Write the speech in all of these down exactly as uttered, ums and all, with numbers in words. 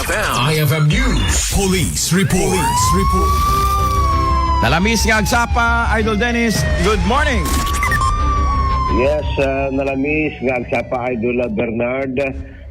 I F M News. Police report. Police report. Nalamis nga agsapa, Idol Dennis. Good morning. Yes, ah, nalamis nga agsapa, Idol Bernard,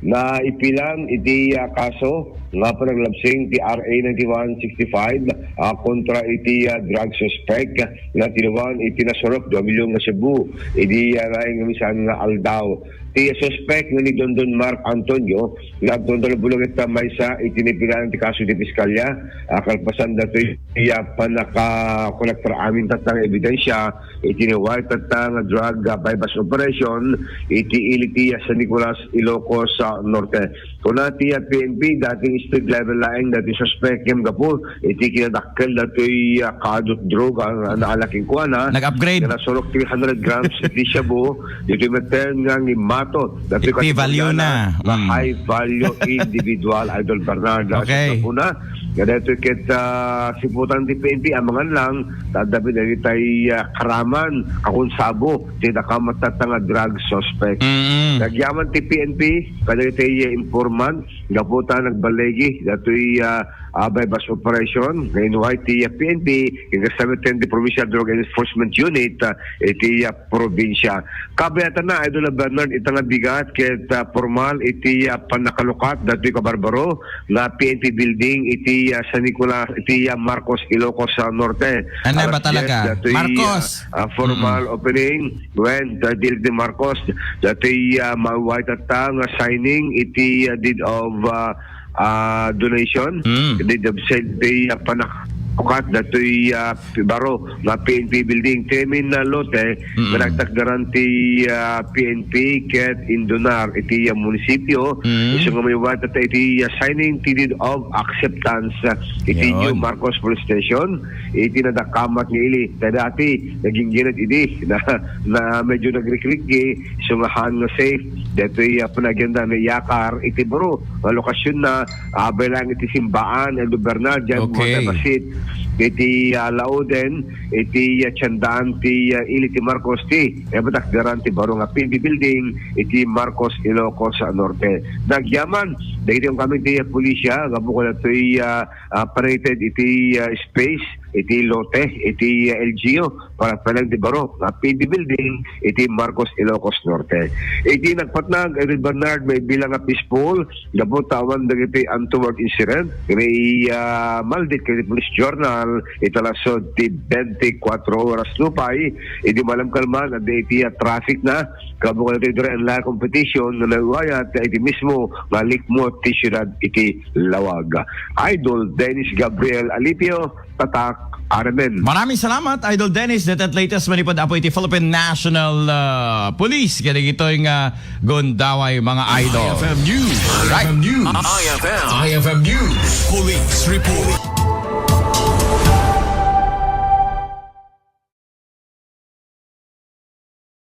na ipilan iti ah, kaso nga panaglabsing ti R A ninety-one sixty-five ah, kontra iti ah, drug suspect nga tinuan iti nasurok Domilio nga Cebu idi ah, naing misan nga aldaw. Ti suspect nga ni Dondon Mark Antonio nga agtungtol bulong ita maysa iti nipilan ti kaso ti piskalya, ah, kalpasan datoy ti ah, panaka-kolektar amin tatta nga ebidensya iti ni White tatta nga drug ah, buy-bust operation iti ili ti ah, San Nicolas, Ilocos ah, Norte. Kuna ti ah, P N P, dating street level laeng dati suspect ngem gapu iti kinadakkel datoy ah, kaadut droga nga naala kenkuana. Nag-upgrade. Nga nasurok three hundred grams iti shabu, ditoy metten nga ngimato. Datoy Iti value kategorya na. Nga Mm. High value individual, Idol Bernard. Okay. Sa una, nga datoy ket ah, siputan ti P N P, amangan lang, ta adda pay dagitay ah, karaman, kakonsabo, ti nakamatata nga drug suspect. Mm-mm. Nagyaman ti P N P, kadagitay ah, informant, gapu ta nagballigi, datoy ah, ah, buy-bust operation, nga inuway ti ah, P N P, ken kastameten ti Provincial Drug Enforcement Unit, ah, iti ah, probinsya. Kabayatanna, Idol Bernard, ita nga bigat ket ah, formal iti ah, pannakalukat datoy kabarbaro nga P N P building iti ah, San Nicolas, iti ah, Marcos, Ilocos ah, Norte. Anna ba Alas talaga? Diyes datoy, Marcos. Ah, ah, formal Mm-mm. opening when the deal ni Marcos datoy ah, maway tatta nga signing iti ah, deed of ah, ah, donation. Mm. Deed of sale ti ah, pannakalukat datoy ah, baro nga P N P building. Temin na lote, Mm. nga nagtakdaran ti ah, P N P ket Indunar iti ah, munisipyo. Mm. Isu nga mayugat ta iti ah, signing ti deed of acceptance ah, iti Yun. New Marcos Police Station. Iti nadakamat nga ili. Ta dati, nagingginat idi. Na, na medyo nagrikrikki. Isu nga han nga safe. Datoy ah, panagenda na iyakar. Iti baro, nga lokasyon na, abay lang iti simbaan, Idol Bernard, dyan Okay. Monte Basit. Iti ah, Lauden, iti ah, tiendaan ti ah, ili ti Marcos ti, e, matakdaran ti baro nga P N P building, iti Marcos, Ilocos ah, Norte. Nagyaman, dagiti kami ti ah, pulisya, gapu kadatoy ah, ah, operated iti ah, space, iti lote, iti ah, L G U, para palang ti baro, nga P N P building, iti Marcos, Ilocos Norte. Iti nagpatnag, Idol Bernard, may bilang nga peaceful, gapu ta awan dagiti untoward incident, may ah, maldit iti Police Journal, ita lasod ti twenty-four oras nupay, idi malamkalman, adda iti ah, traffic na, gapu kadatoy dira en la competition, nga nagwayat, iti mismo, nga likmot, ti syudad, iti lawag. Idol Dennis Gabriel Alipio, Tatak, R M N. Maraming salamat, Idol Dennis. That at latest, manipod apo iti Philippine National ah, Police. Kaya dagitoy nga gundaway, mga idol. I F M News. Right. I F M News. I F M. I F M News. Police report.